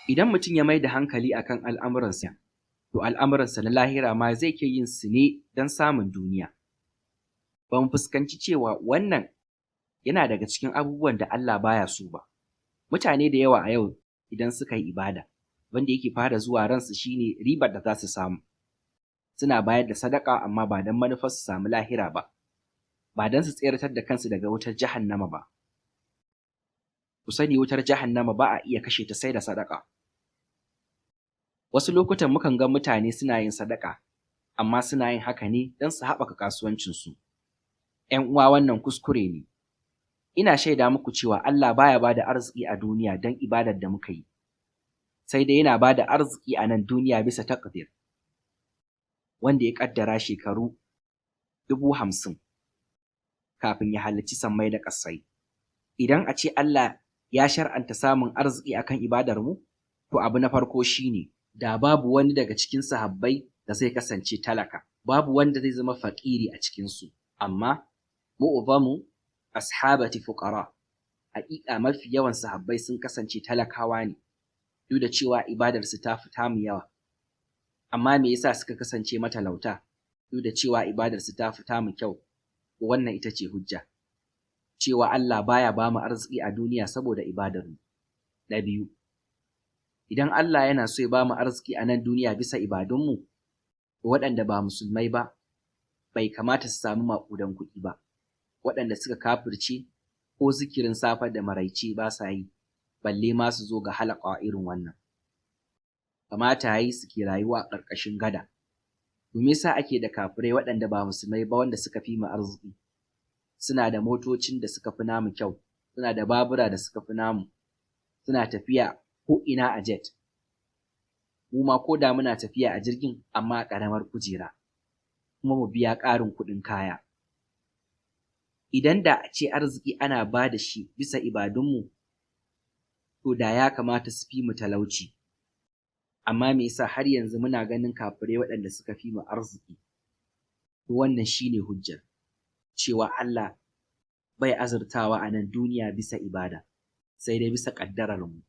Idan mutum ya mai da hankali akan al'amuransa, to al'amuransa na lahira ma zai ke yin su ne don samun duniya. Ba mu fuskanci cewa wannan yana daga cikin abubuwan da Allah baya so ba. Mutane da yawa a yau idan suka yi ibada, wanda yake fara zuwa ransu shine ribar da za su samu. Suna bayar da sadaka amma ba don manufar su samu lahira ba, ba don su tseratar da kansu daga wutar jahannama ba. Ku sani, wutar jahannama ba a iya kashe ta sai da sadaka. Wasu lokutan mukan ga mutane suna yin sadaka, amma suna yin haka ne don su haɓaka kasuwancinsu. ‘Yan uwa, wannan kuskure ne. Ina shaida muku cewa Allah baya ba da arziki a duniya don ibadar da muka yi, sai dai yana ba da arziki a nan duniya bisa taƙdir wanda ya ƙaddara shekaru 50,000 kafin ya halicci sammai da ƙasai. Idan a ce Allah ya shar'anta samun arziki akan ibadarmu, to abu na farko shine da babu wani daga cikin sahabbai da zai kasance talaka, babu wanda zai zama faƙiri a cikinsu, amma mu'zamu ashabati fuqara. Haƙiƙa mafi yawan sahabbai sun kasance talakawa ne, duk da cewa ibadarsu ta fi tamu yawa. Amma me yasa suka kasance matalauta duk da cewa ibadarsu ta fi tamu kyau? Wannan ita ce hujja cewa Allah baya ba mu arziki a duniya saboda ibadarmu. Na biyu, idan Allah yana so ya ba mu arziki a nan duniya bisa ibadunmu, waɗanda ba musulmai ba bai kamata su samu maƙudan kuɗi ba. Waɗanda suka kafirce ko zikirin safe da maraice ba sa yi, balle ma su zo ga halaƙa irin wannan. Kamata yayi su ke rayuwa a ƙarƙashin gada. To me yasa ake da kafirai waɗanda ba musulmai ba wanda suka fi mu arziki? Suna da motocin da suka fi namu kyau, suna da babura da suka fi namu, suna tafiya ko ina a jet. Mu ma ko da muna tafiya a jirgin, amma a ƙaramar kujera, kuma mu biya ƙarin kuɗin kaya. Idan da a ce arziki ana ba da shi bisa ibadunmu, to da ya kamata su fi mu talauci. Amma me yasa har yanzu muna ganin kafirai waɗanda suka fi mu arziki? To wannan shine hujjar cewa Allah bai azurtawa a nan duniya bisa ibada, sai dai bisa ƙaddarar mu.